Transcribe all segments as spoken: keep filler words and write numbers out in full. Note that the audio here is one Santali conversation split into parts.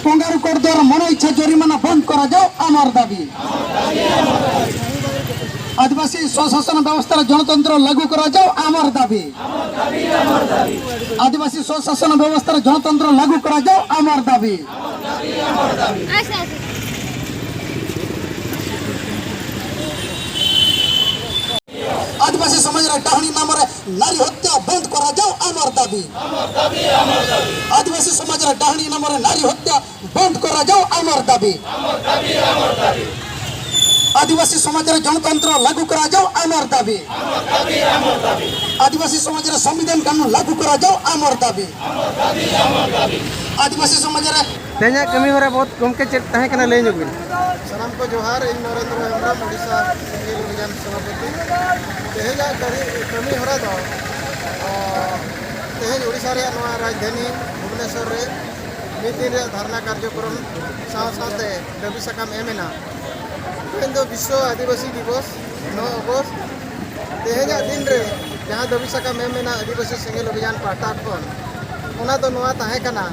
ପଙ୍ଗାରୁ କୋର୍ଟ ଦ୍ୱାରା ମନ ଇଚ୍ଛା ଜରିମାନା ବନ୍ଦ କରାଯାଉ, ଆମର ଦାବି। ଆଦିବାସୀ ସ୍ୱଶାସନ ବ୍ୟବସ୍ଥାରେ ଗଣତନ୍ତ୍ର ଲାଗୁ କରାଯାଉ, ଆମର ଦାବି। ଆଦିବାସୀ ସ୍ୱଶାସନ ବ୍ୟବସ୍ଥାରେ ଗଣତନ୍ତ୍ର ଲାଗୁ କରାଯାଉ, ଆମର ଦାବି। ଆଦିବାସୀ ସମାଜରେ ଡାହାଣୀ ନାମରେ ନାରୀ ହତ୍ୟା ବନ୍ଦ କରାଯାଉ, ଆମର ଦାବି। ଆଦିବାସୀ ସମାଜରେ ଡାହାଣୀ ନାମରେ ନାରୀ ହତ୍ୟା ବନ୍ଦ କରାଯାଉ, ଆମର ଦାବି। ଆଦିବାସୀ ସମାଜରେ ଗଣତନ୍ତ୍ର ଲାଗୁ କରାଯାଉ, ଆମର ଦାବି। ଆଦିବାସୀ ସମାଜରେ ସମ୍ବିଧାନ କାନୁନ ଲାଗୁ କରାଯାଉ, ଆମର ଦାବି। ᱟᱹᱫᱤᱵᱟᱹᱥᱤ ᱥᱚᱢᱟᱡᱽ ᱨᱮ ᱛᱮᱦᱮᱧᱟᱜ ᱠᱟᱹᱢᱤ ᱦᱚᱨᱟ ᱵᱟᱵᱚᱫ ᱜᱚᱢᱠᱮ ᱪᱮᱫ ᱛᱟᱦᱮᱸ ᱠᱟᱱᱟ, ᱞᱟᱹᱭ ᱧᱚᱜ ᱵᱤᱱ᱾ ᱥᱟᱱᱟᱢ ᱠᱚ ᱡᱚᱦᱟᱨ, ᱤᱧ ᱱᱚᱨᱮᱱᱫᱨᱚ ᱦᱮᱢᱵᱨᱚᱢ, ᱳᱰᱤᱥᱟ ᱥᱤᱸᱜᱮᱞ ᱚᱵᱷᱤᱡᱟᱱ ᱥᱚᱵᱷᱟᱯᱚᱛᱤ᱾ ᱛᱮᱦᱮᱧᱟᱜ ᱠᱟᱹᱢᱤ, ᱠᱟᱹᱢᱤ ᱦᱚᱨᱟ ᱫᱚ, ᱚ, ᱛᱮᱦᱮᱧ ᱳᱰᱤᱥᱟ ᱨᱮᱭᱟᱜ ᱱᱚᱣᱟ ᱨᱟᱡᱽᱫᱷᱟᱱᱤ ᱵᱷᱩᱵᱽᱱᱮᱥᱚᱨ ᱨᱮ ᱢᱤᱫ ᱫᱤᱱ ᱨᱮᱭᱟᱜ ᱫᱷᱟᱨᱱᱟ ᱠᱟᱨᱡᱚᱠᱨᱚᱢ ᱥᱟᱶ ᱥᱟᱶᱛᱮ ᱫᱟᱹᱵᱤ ᱥᱟᱠᱟᱢ ᱮᱢ ᱮᱱᱟ᱾ ᱛᱮᱦᱮᱧ ᱫᱚ ᱵᱤᱥᱥᱚ ᱟᱹᱫᱤᱵᱟᱹᱥᱤ ᱫᱤᱵᱚᱥ, ᱱᱚ ᱚᱜᱚᱥᱴ᱾ ᱛᱮᱦᱮᱧᱟᱜ ᱫᱤᱱ ᱨᱮ ᱡᱟᱦᱟᱸ ᱫᱟᱹᱵᱤ ᱥᱟᱠᱟᱢ ᱮᱢ ᱮᱱᱟ ᱟᱹᱫᱤᱵᱟᱹᱥᱤ ᱥᱮᱸᱜᱮᱞ ᱚᱵᱷᱤᱡᱟᱱ ᱯᱟᱦᱴᱟ ᱠᱷᱚᱱ, ᱚᱱᱟ ᱫᱚ ᱱᱚᱣᱟ ᱛᱟᱦᱮᱸ ᱠᱟᱱᱟ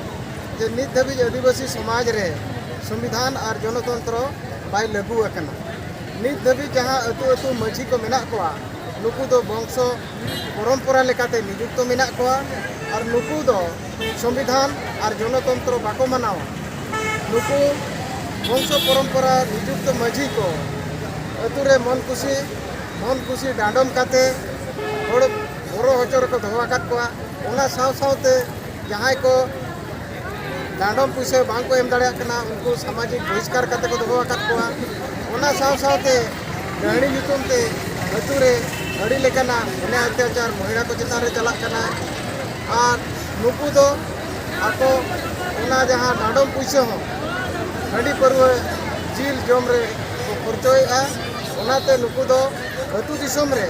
ᱡᱮ ᱱᱤᱛ ᱫᱷᱟᱹᱵᱤᱡ ᱟᱹᱫᱤᱵᱟᱹᱥᱤ ᱥᱚᱢᱟᱡᱽ ᱨᱮ ᱥᱚᱝᱵᱤᱫᱷᱟᱱ ᱟᱨ ᱜᱚᱱᱚᱛᱚᱱᱛᱨᱚ ᱵᱟᱭ ᱞᱟᱹᱜᱩ ᱟᱠᱟᱱᱟ᱾ ᱱᱤᱛ ᱫᱷᱟᱹᱵᱤᱡ ᱡᱟᱦᱟᱸ ᱟᱹᱛᱩ ᱟᱹᱛᱩ ᱢᱟᱹᱡᱷᱤ ᱠᱚ ᱢᱮᱱᱟᱜ ᱠᱚᱣᱟ, ᱱᱩᱠᱩ ᱫᱚ ᱵᱚᱝᱥᱚ ᱯᱚᱨᱚᱢᱯᱚᱨᱟ ᱞᱮᱠᱟᱛᱮ ᱱᱤᱡᱩᱠᱛᱚ ᱢᱮᱱᱟᱜ ᱠᱚᱣᱟ ᱟᱨ ᱱᱩᱠᱩ ᱫᱚ ᱥᱚᱝᱵᱤᱫᱷᱟᱱ ᱟᱨ ᱜᱚᱱᱚᱛᱚᱱᱛᱨᱚ ᱵᱟᱠᱚ ᱢᱟᱱᱟᱣᱟ᱾ ᱱᱩᱠᱩ ᱵᱚᱝᱥᱚ ᱯᱚᱨᱚᱢᱯᱚᱨᱟ ᱱᱤᱡᱩᱠᱛᱚ ᱢᱟᱹᱡᱷᱤ ᱠᱚ ᱟᱹᱛᱩ ᱨᱮ ᱢᱚᱱ ᱠᱩᱥᱤ, ᱢᱚᱱ ᱠᱩᱥᱤ ᱰᱟᱸᱰᱚᱢ ᱠᱟᱛᱮ ᱦᱚᱲ ᱵᱚᱨᱚ ᱦᱚᱪᱚ ᱨᱮᱠᱚ ᱫᱚᱦᱚ ᱟᱠᱟᱫ ᱠᱚᱣᱟ᱾ ᱚᱱᱟ ᱥᱟᱶ ᱥᱟᱶᱛᱮ ᱡᱟᱦᱟᱸᱭ ᱠᱚ ᱰᱟᱸᱰᱚᱢ ᱯᱩᱭᱥᱟᱹ ᱵᱟᱝ ᱠᱚ ᱮᱢ ᱫᱟᱲᱮᱭᱟᱜ ᱠᱟᱱᱟ, ᱩᱱᱠᱩ ᱥᱟᱢᱟᱡᱤᱠ ᱵᱚᱦᱤᱥᱠᱟᱨ ᱠᱟᱛᱮ ᱠᱚ ᱫᱚᱦᱚ ᱟᱠᱟᱫ ᱠᱚᱣᱟ᱾ ᱚᱱᱟ ᱥᱟᱶ ᱥᱟᱶᱛᱮ ᱰᱟᱹᱦᱲᱤ ᱧᱩᱛᱩᱢ ᱛᱮ ᱟᱹᱛᱩ ᱨᱮ ᱟᱹᱰᱤ ᱞᱮᱠᱟᱱᱟᱜ ᱚᱱᱭᱟᱭ ᱚᱛᱛᱟᱪᱟᱨ ᱢᱚᱦᱤᱞᱟ ᱠᱚ ᱪᱮᱛᱟᱱ ᱨᱮ ᱪᱟᱞᱟᱜ ᱠᱟᱱᱟ᱾ ᱟᱨ ᱱᱩᱠᱩ ᱫᱚ ᱟᱠᱚ ᱚᱱᱟ ᱡᱟᱦᱟᱸ ᱰᱟᱸᱰᱚᱢ ᱯᱩᱭᱥᱟᱹ ᱦᱚᱸ ᱦᱟᱺᱰᱤ ᱯᱟᱹᱨᱣᱟᱹ ᱡᱤᱞ ᱡᱚᱢ ᱨᱮ ᱠᱚ ᱠᱷᱚᱨᱪᱚᱭᱮᱫᱼᱟ᱾ ᱚᱱᱟᱛᱮ ᱱᱩᱠᱩ ᱫᱚ ᱟᱹᱛᱩ ᱫᱤᱥᱚᱢ ᱨᱮ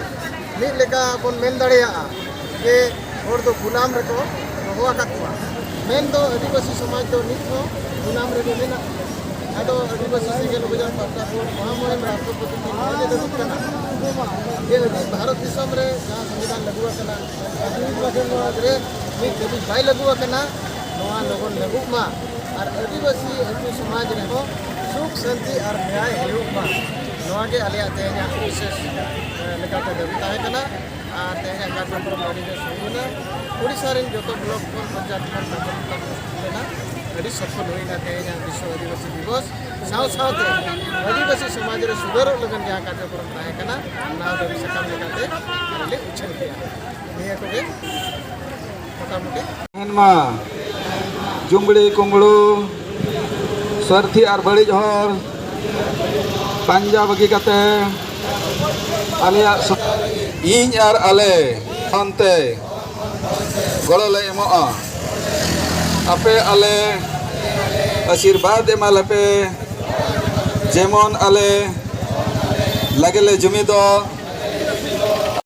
ᱢᱤᱫ ᱞᱮᱠᱟ ᱵᱚᱱ ᱢᱮᱱ ᱫᱟᱲᱮᱭᱟᱜᱼᱟ ᱡᱮ ᱦᱚᱲ ᱫᱚ ᱜᱩᱞᱟᱢ ᱨᱮᱠᱚ ᱫᱚᱦᱚ ᱟᱠᱟᱫ ᱠᱚᱣᱟ᱾ ᱢᱮᱱᱫᱚ ᱟᱹᱫᱤᱵᱟᱹᱥᱤ ᱥᱚᱢᱟᱡᱽ ᱫᱚ ᱱᱤᱛ ᱦᱚᱸ ᱜᱩᱞᱟᱢ ᱨᱮᱜᱮ ᱢᱮᱱᱟᱜ ᱠᱚᱣᱟ᱾ ᱟᱫᱚ ᱟᱹᱫᱤᱵᱟᱹᱥᱤ ᱥᱮᱸᱜᱮᱞ ᱚᱵᱷᱤᱡᱟᱱ ᱯᱟᱦᱴᱟ ᱠᱷᱚᱱ ᱢᱚᱦᱟᱢᱚᱦᱤᱢ ᱨᱟᱥᱴᱨᱚᱯᱚᱛᱤ ᱴᱷᱮᱱ ᱱᱚᱣᱟ ᱜᱮ ᱫᱟᱹᱵᱤ ᱠᱟᱱᱟ ᱡᱮ ᱟᱹᱫᱤ-, ᱵᱷᱟᱨᱚᱛ ᱫᱤᱥᱚᱢ ᱨᱮ ᱡᱟᱦᱟᱸ ᱥᱚᱝᱵᱤᱫᱷᱟᱱ ᱞᱟᱹᱜᱩ ᱟᱠᱟᱱᱟ, ᱟᱹᱫᱤᱵᱟᱹᱥᱤ ᱥᱚᱢᱟᱡᱽ ᱨᱮ ᱱᱤᱛ ᱫᱷᱟᱹᱵᱤᱡ ᱵᱟᱭ ᱞᱟᱹᱜᱩ ᱟᱠᱟᱱᱟ, ᱱᱚᱣᱟ ᱞᱚᱜᱚᱱ ᱞᱟᱹᱜᱩᱜ ᱢᱟ᱾ ᱟᱨ ᱟᱹᱫᱤᱵᱟᱹᱥᱤ ᱟᱹᱛᱩ ᱥᱚᱢᱟᱡᱽ ᱨᱮᱦᱚᱸ ᱥᱩᱠ ᱥᱟᱹᱱᱛᱤ ᱟᱨ ᱱᱮᱭᱟᱭ ᱦᱩᱭᱩᱜ ᱢᱟ, ᱱᱚᱣᱟ ᱜᱮ ᱟᱞᱮᱭᱟᱜ ᱛᱮᱦᱮᱧᱟᱜ ᱵᱤᱥᱮᱥ, ᱮ, ᱞᱮᱠᱟᱛᱮ ᱫᱟᱹᱵᱤ ᱛᱟᱦᱮᱸ ᱠᱟᱱᱟ᱾ ᱟᱨ ᱛᱮᱦᱮᱧᱟᱜ ᱠᱟᱨᱡᱚᱠᱨᱚᱢ ᱟᱹᱰᱤ ᱵᱮᱥ ᱦᱩᱭᱱᱟ᱾ ᱳᱰᱤᱥᱟ ᱨᱮᱱ ᱡᱚᱛᱚ ᱵᱞᱚᱠ ᱠᱷᱚᱱ ᱯᱚᱧᱪᱟᱭᱮᱛ ᱠᱷᱚᱱ ᱛᱟᱵᱚᱱ ᱛᱟᱵᱚᱱ ᱦᱩᱭ ᱞᱮᱱᱟ᱾ ᱟᱹᱰᱤ ᱥᱚᱯᱷᱚᱞ ᱦᱩᱭᱱᱟ ᱛᱮᱦᱮᱧᱟᱜ ᱵᱤᱥᱥᱚ ᱟᱹᱫᱤᱵᱟᱹᱥᱤ ᱫᱤᱵᱚᱥ᱾ ᱥᱟᱶ ᱥᱟᱶᱛᱮ ᱟᱹᱫᱤᱵᱟᱹᱥᱤ ᱥᱚᱢᱟᱡᱽ ᱨᱮ ᱥᱩᱫᱷᱟᱹᱨᱚᱜ ᱞᱟᱹᱜᱤᱫ ᱡᱟᱦᱟᱸ ᱠᱟᱨᱡᱚᱠᱨᱚᱢ ᱛᱟᱦᱮᱸ ᱠᱟᱱᱟ, ᱚᱱᱟ ᱫᱟᱹᱵᱤ ᱥᱟᱠᱟᱢ ᱞᱮᱠᱟᱛᱮ ᱟᱞᱮ ᱞᱮ ᱩᱪᱷᱟᱹᱱ ᱠᱮᱜᱼᱟ᱾ ᱱᱤᱭᱟᱹ ᱠᱚᱜᱮ ᱢᱚᱴᱟᱢᱩᱴᱤ᱾ ᱛᱟᱦᱮᱱ ᱢᱟ ᱡᱩᱢᱲᱤ ᱠᱩᱢᱵᱽᱲᱩ, ᱥᱟᱹᱨᱛᱷᱤ ᱟᱨ ᱵᱟᱹᱲᱤᱡ ᱦᱚᱨ ᱯᱟᱸᱡᱟ ᱵᱟᱹᱜᱤ ᱠᱟᱛᱮ ᱟᱞᱮᱭᱟᱜ ᱥᱚ-, ᱤᱧ ᱟᱨ ᱟᱞᱮ ᱠᱷᱚᱱᱛᱮ ᱜᱚᱲᱚ ᱞᱮ ᱮᱢᱚᱜᱼᱟ᱾ ᱟᱯᱮ ᱟᱞᱮ ᱟᱥᱤᱨᱵᱟᱫᱽ ᱮᱢᱟ ᱞᱮᱯᱮ, ᱡᱮᱢᱚᱱ ᱟᱞᱮ ᱞᱟᱜᱮ ᱞᱮ ᱡᱩᱢᱤᱫᱚᱜ,